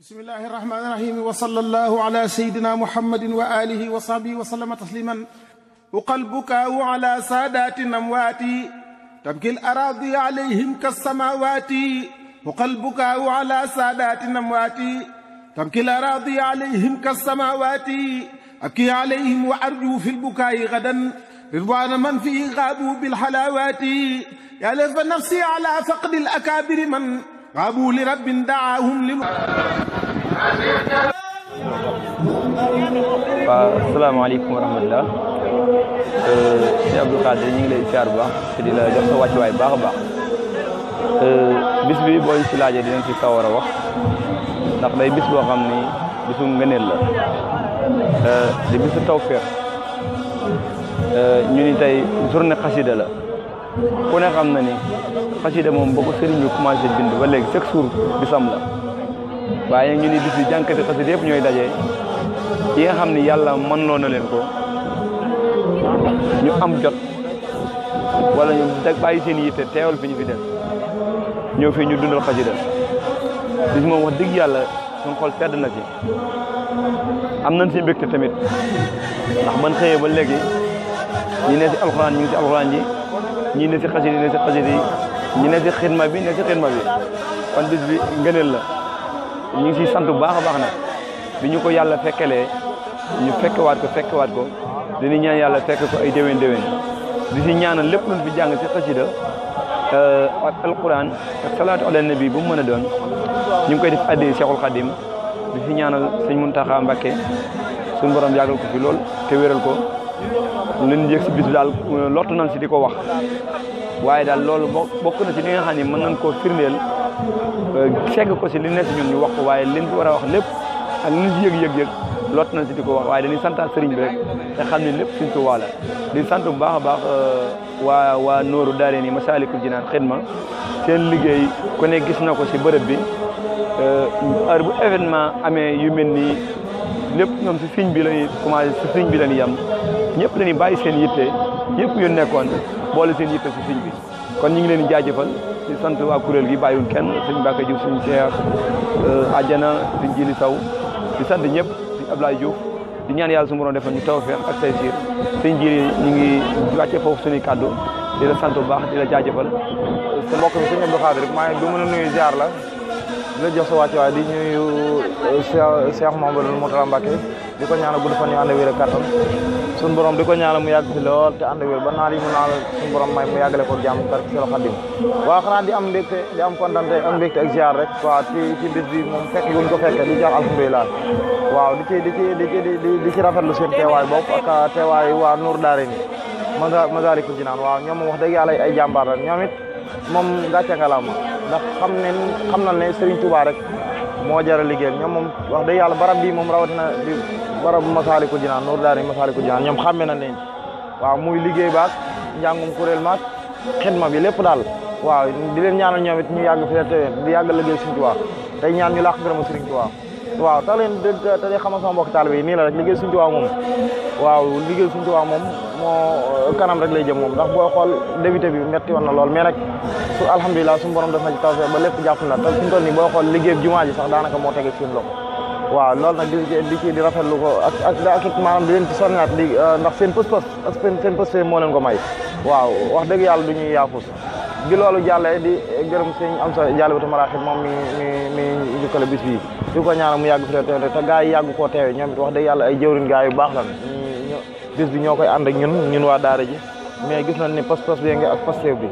bismillahi irrahmani irrahim wa sallallahu ala sayidina muhammadin wa alihi wa sahbihi wa sallama tasliman uqal bukaau ala saadaati amwaati tabki l araadi alayhim kassamawati uqal bukaau ala saadaati amwaati tabki l araadi alayhim kassamawati abki alayhim wa arju fi lbukaayi gadan ridwana man fihi gaabu bilhalawaati ya layfa nafsi ala faqdi l akaabiri man gaabu li rabbin daahum li waaw asalaamaaleykum wa rahmatulah sëñ Abdou Khadir ñu ngi lay siyaar bu baax te di la jox sa wàccuwaay baax a baax bis bi boo ci laajee dinañ ci sawar a wax ndax day bis boo xam ni bisu ngëneel la di bisu tawfeex ñu ni tey journée xasida la ku ne xam na ni xasida moom boo ko sëriñ bi commencé bind ba léegi chaque jour bisam la waaye ñu ni bis bi jànkati xasida yëpp ñooy daje yi nga xam ni yàlla mën loo na leen ko ñu am jot wala ñu bàyyi seen yitte teewal fi ñu fi des ñëw fii ñu dundal xasida bis moom wax dëgg yàlla suñu xol sedd na ci am nañ si mbégte tamit ndax ban xëyee ba léegi ñi ne si alxuraan ñu ngi si alxuraan ji ñi ne si xasida ne si xasida yi ñi ne si xidma bi ne si xidma bi kon bis bi ngëneel la ñu ngi siy sant bu baax a baax nag bi ñu ko yàlla fekkelee ñu fekkewaat ko dañuy ñaan yàlla fekk ko ay déwén di si ñaanal lépp luñ fi jàng si xasida ak alquran ak salaatu ala nabi bu mu mën a doon ñu ngi koy def addi Cheikhul Khadim di si ñaanal sëñ Muntaxa Mbakke suñu borom yàggal ko fi lool te wéral ko leen yëg si bis bi daal lottu nañ si di ko wax waaye daal loolu bokk na si li nga xam ne mën nañ koo firndeel segg ko si li nekk ñun ñu wax ko waaye liñ fi war a wax lépp ak liñ si yëg lott nañ si di ko wax waaye dañuy santaat sëriñ bi rek te xam ne lépp suñ Tuubaa la di sant bu baax a baax waa Nooru Daarayni Masaalikul Jinaan xidma seen liggéey ku ne gis na ko si bërëb bi heure bu événement amee yu mel nii lépp ñoom si sëriñ bi lañuy commencé si sëriñ bi lañuy yem ñëpp dañuy bàyyi seen yitte yëpp yu nekkoon boole seen yitte si sëriñ bi kon ñu ngi leen di jaajëfal di sant waa kuréel gi bàyyiwul kenn sëñ Mbacke Diouf suñu Cheikh Adjana suñ Jili Saw di sant ñëpp suñ Ablaye Diouf di ñaan yàlla su borom defal ñu tawfeex ak taysiir sëñ Jili ñu ngi wàcce foofu suñuy kàddu di la sant bu baax di la jaajëfal sa mbokk mi sëñ Abdou Khadir rek maa ngi du mën a nuyu ziar la di la jox sa wàcc waaye di ñuyu Cheikh Mamadou Moutala Mbacke di ko ñaanal gudd fan yu ànd wér ak kattan suñu borom di ko ñaanal mu yàgg fi lool te ànd wér ba naal yi mu naal suñu borom may mu yàggale ko jàmm kar Seex Xaadim waaw xanaa di am mbégte di am kontante am mbégte ak ziar rek waaw ci bis bi moom fekk guñ ko fekke di jox alhamdulilah waaw di ci rafetlu seen teewaay bopp ak teewaay waa Nour Daarayni Masaalikul Jinaan waaw ñoom moom wax dëgg yàlla ay jàmbaar la ñoom it moom gàcce ngalaama ndax xam na ne Serigne Touba rek moo jar a liggéeyal ñoom moom wax dëgg yàlla barab bi moom rawatina di barabu Masaalikul Jinaan Nour Daarayni Masaalikul Jinaan ñoom xàmme na leen waaw muy liggéey baak njàngum kuréel maak xidma bi lépp daal waaw di leen ñaanal ñoom it ñu yàgg fi te di yàgg liggéey Serigne Touba tey ñaan ñu laax ngërëmu Serigne Touba waaw tax leen te di xamal sama mbokk taalibe yi nii la rek liggéey Serigne Touba moom waaw liggéey Serigne Touba moom moo kanam rek lay jëm moom ndax booy xool débuté bi metti woon na lool mais nag su alhamdulilah suñu borom def na ci tawfeex ba lépp jàpp na te suñu toll nii booy xool liggéey jumaa ji sax daanaka moo tege seen loxo waaw loolu nag di rafetlu ko ak maanaam di leen ci sonnaat li ndax seen pës-pës ak seen pës moo leen ko may waaw wax dëgg yàlla du ñuy yaafus bi loolu jàllee di gërëm sëñ am sa jàllibatu maraaxib moom mi jukkale bis bii di ko ñaanal mu yàgg fi te gaa yi yàgg koo teewe ñoom it wax dëgg yàlla ay jëwriñ gaa yu baax lan bis bi ñoo koy ànd ak ñun waa daara ji mais gis nañ ni pas-pas bi nga ak Pastef bi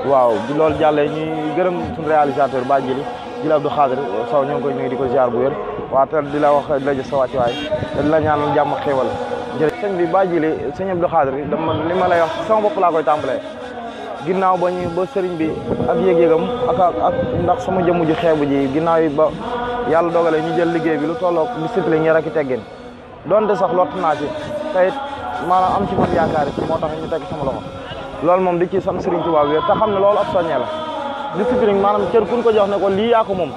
waaw bi loolu jàllee ñuy gërëm suñu réalisateur ba Jili Abdou Khadir Sow ñoo ngi koy nuyu di ko ziar bu wér waaw te di la wax di la jox sa wàcc waay te di la ñaanal jàmm ak xéwal jërëjëf sëñ bi ba Jili sëñ Abdou Khadir li ma lay wax sama bopp laa koy tàmbalee ginnaaw ba sëriñ bi ak yëg-yëgam ak ndax sama jëmm ji xeebu ji ginnaaw yi ba yàlla dogalee ñu jël liggéey bi lu tolloog discipline ñi rek i teggin donte sax lott naa ci tayit maanaam am ci man yaakaar yi moo tax ñu teg sama loxo loolu moom di ci sant Serigne Touba bi te xam ne loolu ab soññee la discipline maanaam cër kuñ ko jox ne ko lii yaa ko moom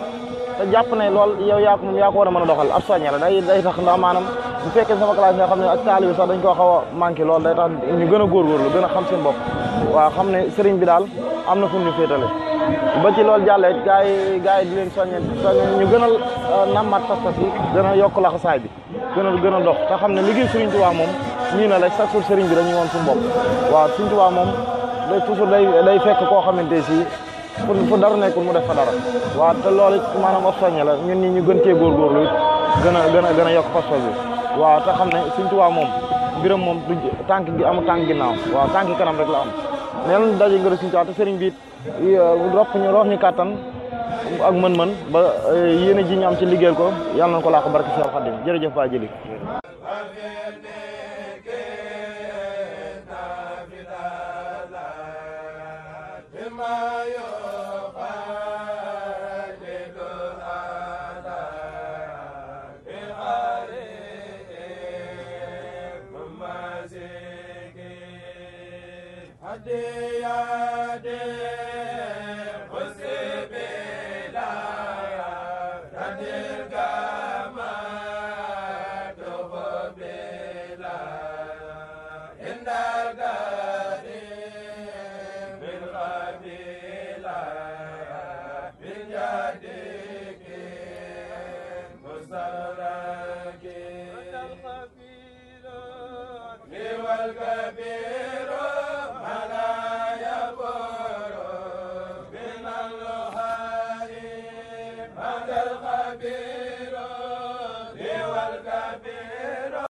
te jàpp ne loolu yow yaa ko moom yaa ko war a mën a doxal ab soññee la day tax ndax maanaam bu fekkee sama classe nga xam ne ak taalibi sax dañ koo xaw a manqué loolu day tax ñu gën a góorgóorlu gën a xam seen bopp waaw xam ne Serigne bi daal am na fu ñu féetale ba ci loolu jàllee gaa yi di leen soññe ñu gën a nammat pas-pas yi gën a yokk laxasaay bi gën a dox te xam ne liggéey Sëriñ Tuubaa moom ñii na la chaque jour sëriñ bi dañuy woon suñu bopp waaw Sëriñ Tuubaa moom day toujours day fekk koo xamante si fu dara nekkul mu def fa dara waaw te loolu it maanaam ab soññe la ñun ñi ñu gën cee góorgóorlu it gën a yokk pas-pas bi waaw te xam ne Sëriñ Tuubaa moom mbiram moom du tànk gi amul tànk ginnaaw waaw tànk kanam rek la am neen daje ngër Sëriñ Tuubaa te sëriñ bi it roof ñu kàttan ak mën-mën ba yéene ji ñu am ci liggéeyal ko yàlla na ko laa ko barke Seex Xaadim jërëjëf Ba Jëli والكبير